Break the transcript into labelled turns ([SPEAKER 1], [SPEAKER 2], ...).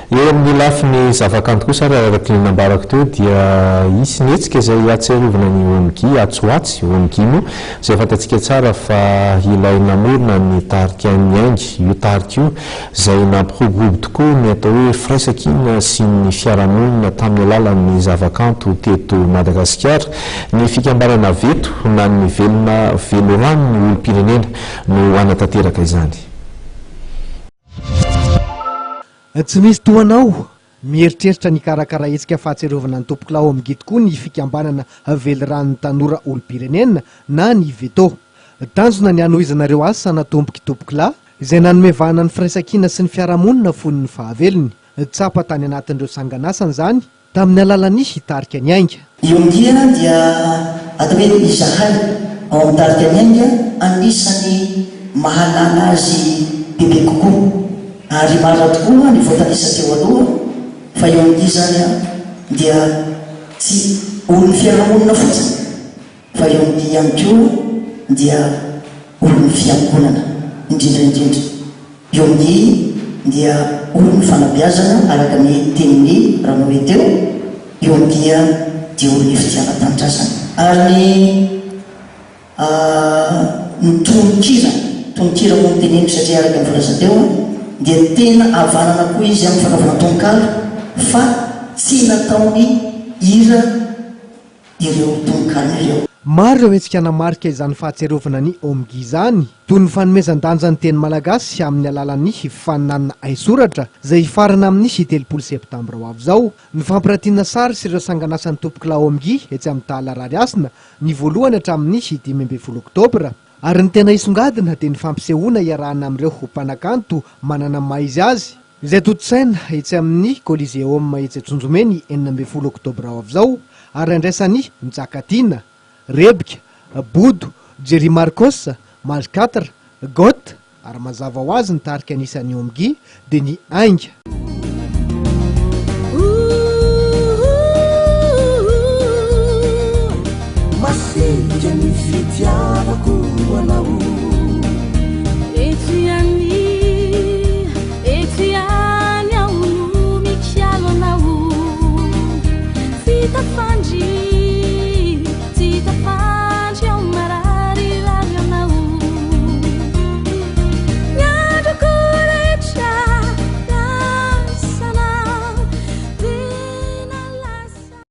[SPEAKER 1] Eo amin'ny lafiny zavakanto kosa ary araka ny nambarako teo dia hisy ny hetsika izay hahatsiarovana ny OMGI atsy ho atsy, OMGI moa izay fantatsika tsara fa ilay namorona ny tarika Ny Ainga, io tarika io izay nampiroborobo tokoa ny atao hoe firaisankina sy ny fiarahamonina tamin'ny alalan'ny zavakanto teto Madagasikara. Ny fikambanana Veto na ny Velona Velorano ny olom-pirenena no hanatanteraka izany.
[SPEAKER 2] Tsy misy toa anao. Mieritreritra ny hikarakara hetsika fahatsiarovana ny tompokolahy ao amin'ny tokoa ny fikambanana Veliranon'ny Tanora Olom-pirenena na ny Veto. Tanjona ny hanohizana ireo asa natombok'i tompokolahy, izay nanome vahana ny firaisankina sy ny fiarahamonina fony ny fahavelony. Tsapa tany anatin'ireo sanganasany izany Tamin'ny alalan'ny tarika Ny Ainga.
[SPEAKER 3] Io andiana dia atao hoe izahay ao amin'ny tarika Ny Ainga anisan'ny mahalala azy bebe kokoa ary marina tokoa ny voatanisa teo aloha fa io andia izany dia tsy olon'ny fiarahamonina fotsiny fa io andia ihany koa dia olon'ny fiangonana indrindra indrindra. Eo amin'ny dia olon'ny fanabeazana araka ny tenin'i Ranoe teo, eo amin'ny dia dia olon'ny fitiavan-tanindrazana. Ary ny ny tononkira, tononkira moa no teneniko satria araka ny voalaza teo dia tena havanana koa izy amin'ny fanaovana tononkalo fa tsy nataony hira ireo tononkalo ireo.
[SPEAKER 2] Maro ireo hetsika hanamarika izany fahatsiarovana ny OMGI izany, toy ny fanomezan-danja ny teny malagasy amin'ny alalan'ny fifaninanana haisoratra izay hifarana amin'ny 30 septambra ho avy izao, ny fampiratiana sary sy ireo sanganasan'ny tompokolahy OMGI etsy amin'ny Tahala Rarihasina ny voalohany hatramin'ny 15 oktobra. Ary ny tena hisongadina dia ny fampisehoana iarahana amin'ireo mpanakanto manana ny maha izy azy, izay tontosaina etsy amin'ny Coliseum etsy Antsonjombe ny 16 oktobra ho avy izao ary handraisan'i Njakatiana, Rebika, Bodo, Jerry Marcos, Mage Quatre, Goth ary mazava ho azy ny tarika anisan'ny Omgi dia ny Ainga.